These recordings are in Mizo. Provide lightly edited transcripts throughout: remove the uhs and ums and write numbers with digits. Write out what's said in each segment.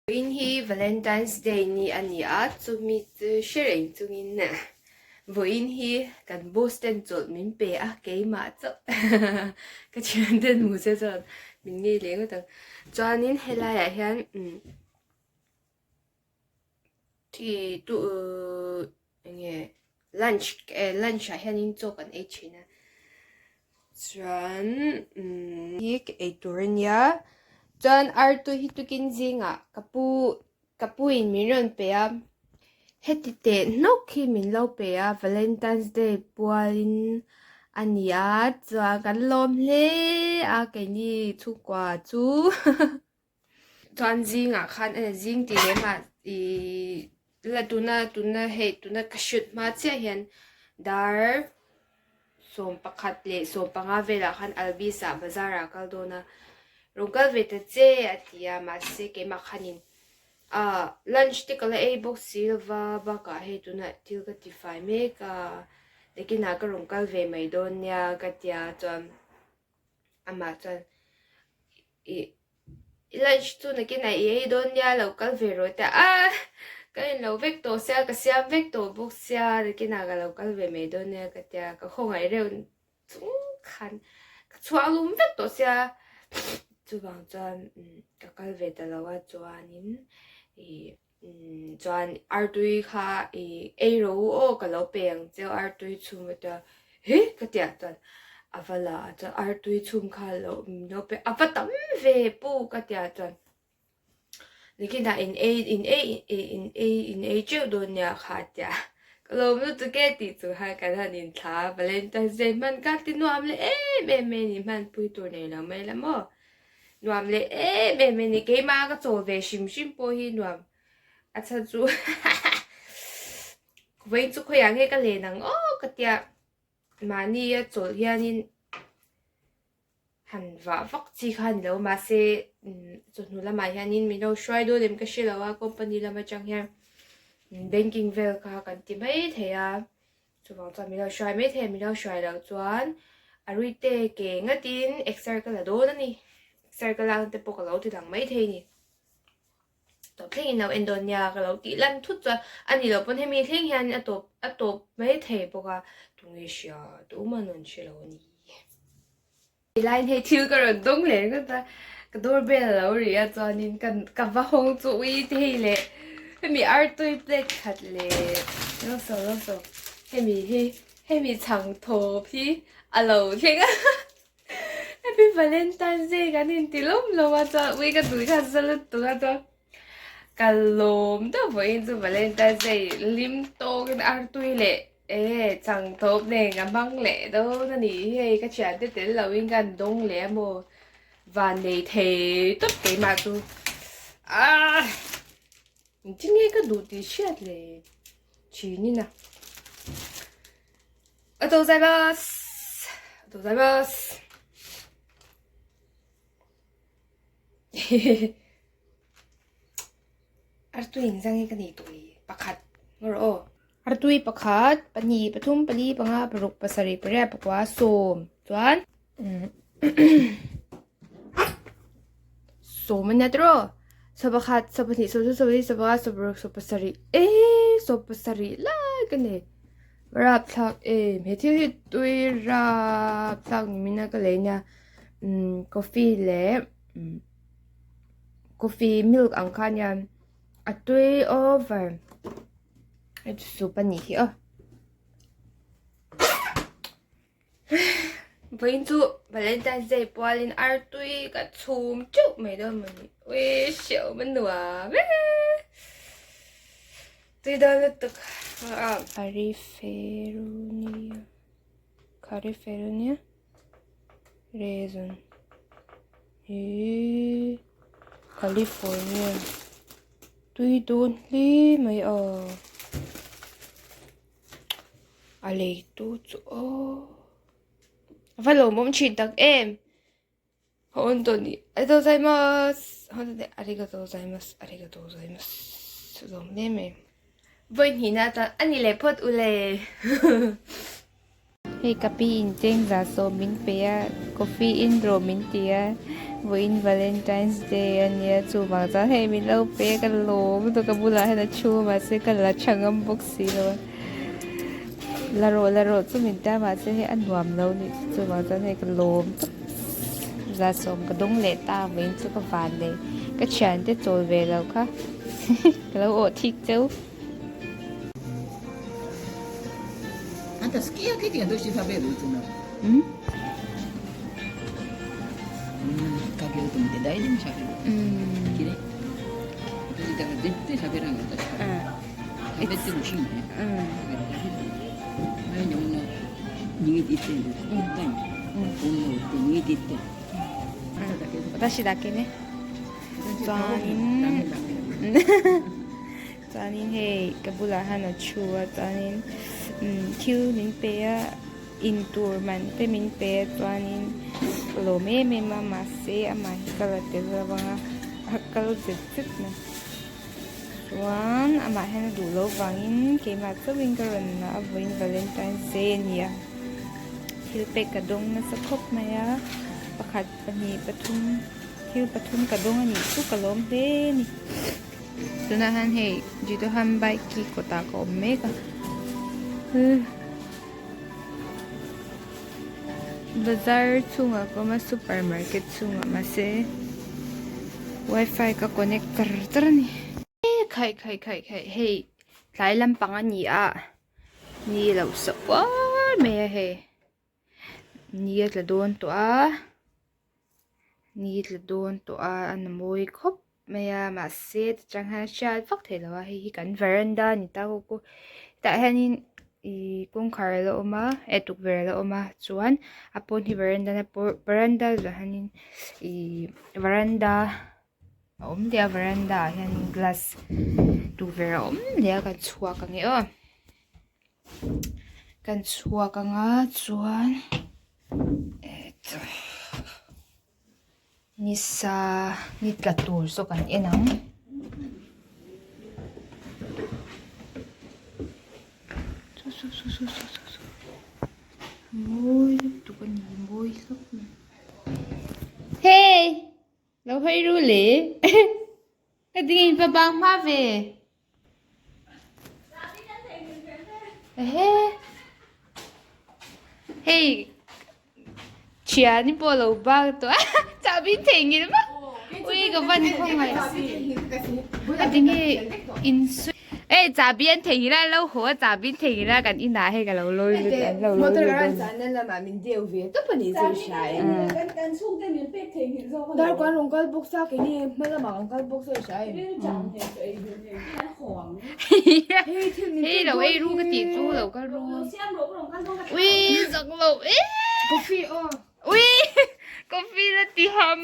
Vawiin hi Valentine's Day ni a ni a, chumi chu hre reng chungin vawiin hi kan boss ten chawlh min pe a, keimah chauh ka thian ten hmu se chuan min ngei leh ngawt ang. Chuanin helaiah hian Thi tu enge lunch eh lunch ah hianin chaw kan ei thin a chuan umm hi ka ei tur a nia chuan artui hi tukin zingah ka pu ka pu in min rawn pe a heti teh hnawk hi min lo pe a valentine's day pualin a ni a chuan kan lawm hle a keini chhungkua chu. Chuan zingah khan a zing tih leh mah ihh la tuna tuna hei tuna ka shoot hma chiah hian dar 11 leh 15 velah khan Albis ah bazar ah a kal dawn a rawn kal ve ta che a ti a mahse keimah khanin ah lunch te ka la ei bawk si lova bakah hei tunah thil ka ti fai mek a nakinah ka rawn kal ve mai dawn nia ka tia chuan. Amah chuan ih i lunch chu nakinah i ei dawn nia lo kal ve rawh teh a ka en lo vek tawh sia ka siam vek tawh bawk sia nakinah ka lo kal ve mai dawn nia ka tia ka khawngaih reuh chung khan ka chhuah lum vek tawh sia chuvang chuan ka kal ve ta lo a chuanin ih. Chuan artui kha i ei rawh u aw ka lo pe ang che artui chhum a tia he ka tia chuan a va la a chuan artui chhum kha lo min lo pe a va tam ve pu ka tia chuan nikinah in ei in ei in ei in ei teuh dawn nia kha a tia ka lawm lutuk e tih chu khan kan han inthla a Valentine's Day hman kha ti nuam leh em em mai a ni hmanpui tur nei lo mai la maw. Nuam leh em em a ni. Keimah ka chawl ve hrim hrim pawh hi nuam a chhan chu vawiin chu khawiah nge ka len ang aw ka tia mahni a chawlh hianin han vah vak chi kha a ni lo mahse chawhnu lamah hianin min lo hruai dawn em ka hre lo a company lam atang hian banking vel kha kan ti mai thei a. Chuvang chuan min lo hruai mai thei a, min lo hruai loh chuan a ruite ke ngatin exer ka la dawn a ni. Exer ka lak na te pawh ka lo ti dang mai thei a ni. Tawp thleng in lo en dawn nia ka lo tih lan thut chuan a ni loh pawn hemi thleng hian a tawp a tawp mai thei bawk a, tunge hria tumah an rawn hre lo a ni. Helaiin hei thil ka rawn dawng leh ngawt a, ka doorbell a lo ri a chuanin ka ka va hawng chu ui te hei leh hemi artui plate khat leh lo saw lo saw hemi hi hemi chhang thawp hi a lo thleng a happy valentine's day kan inti lawm lawm a chuan ui ka tui kha za lutuk a chuan ka lawm deuh vawiin chu valentine's day hlim tawkin artui leh E, chang tawp nen ka hmang leh dawn a nih hi hei ka thiante tel loin ka han dawng leh a maw van nei thei tawp keimah chu ah engtin nge ka duh tih hriat leh thin in a a to zai bus a to zai bus Artui engzang nge ka nei tawh i pakhat ngaw rawh aw. Artui pakhat, pahnih, pathum, pali, panga, paruk, pasarih, pariat, pakua, sawm chuan sawm a nia tiraw saw pakhat, saw pahnih, saw thum, saw pali, saw panga, saw paruk, saw pasarih eee saw pasarih lai ka nei rapthlak em he thil hi tui rapthlak ni min a ka lei nia umm coffee leh umm coffee milk ang kha ania a tui over hei chu soup a nih hi aw vawiin chu valentine's day pualin artui ka chhum teuh mai dawn mawni ui hrehawm a nuam e tui dawn lutuk a California California raisin Ihh California tui dawn hle mai a a lei tu chu aw a va lawmawm thin tak em hon tawh ni arigatou gozaimasu arigatou gozaimasu arigatou gozaimasu lawm hle mai vawi hnihna atan a ni leh phawt ule. Hei ka pi in chengza sawm min pe a, coffee in rawh min ti a, vawiin Valentine's Day a nia chuvang chuan hei min lo pe a ka lawm lutuk ka bulah hian a thu a mahse ka la tha ngam bawk si lo a, la rawh la rawh chu min tia mahse hei a nuam lo nih chu chuvang chuan hei ka lawm tawp zasawm ka dawng leh ta vawiin chu ka van nei ka thiante chawl ve lo kha ka lo awh thik cheu. あんたすき焼きってどうして食べるいつも。 ん うんかけようと思って誰でもしゃべる。 うん きれい。私だから絶対しゃべらん私。 うん喋ってほしいね。 うん だから喋る。前に女逃げていってんです。言ったんよ。女を追って逃げていってん。あんただけど。 私だけね。 私 chuan ダ in メダメ。 chuanin hei ka bulah hian a thu a chuanin umm thil min pe a in tur man te min pe a chuanin ka lawm em em a mahse amah hi ka la tel lo ang a a kal zet zet mai chuan amah hian a duh loh vangin keimah chauhin ka rawn la a vawiin valentine's day a ni a thil pek ka dawng nasa khawp mai a pakhat pahnih pathum thil pathum ka dawng a nih chu ka lawm hle a ni. Tunah hian hei Jitohan bike hi kawtah ka awm mek a bazar chhungah ka awm a super market chhungah mahse wifi ka connect char char a ni. Khaih khaih khaih khaih hei tlai lampang a ni a ni loh sa uar mai a hei ni a tla dawn tawh a. Ni tla dawn tawh a a na mawi khawp mai a mahse ti chang hian a hriat vak theih loh a hei hi kan veranda a ni ta bawk a tah hianin ihh kawngkhar a la awm a eh tukverh a la awm a chuan a pawn hi veranda na pawh veranda zawh hianin ihh veranda a awm leh a veranda ah hianin glass tukverh a awm leh a kan chhuak ang e aw kan chhuak ang a chuan. Nisa ni tla tur zawk an en ang. Saw saw saw saw saw saw saw mawi lutuk a ni mawi hlawp mai. Hey! Lo hawi ru le ka ding in va bang hma ve. Hei thian pawh lo bak tawh a chahbi theihnghilh vak ui ka van khawngaih a tinge in e chahbi an theihnghilh a an lo haw a chahbi an theihnghilh a kan inah hei ka lo lawi lut an lo lawi lut dawn. Hei lo ei ru ka tih chu lo kal ru. Ui zak lo e. Coffee aw. Ui coffee la ti ham.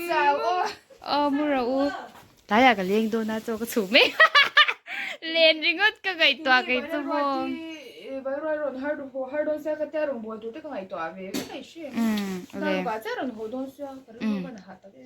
Aw mu ro u. Tlaiah ka leng dawn a chaw ka chhum mai. Len ringawt ka ngaihtuah kei chu maw. Vai rawn har har dawn sia ka tia rawn buai tur te ka ngaihtuah ve vek a i hre. Umm Darukah chiah rawn haw dawn sia ka rilru ka na hah tak e.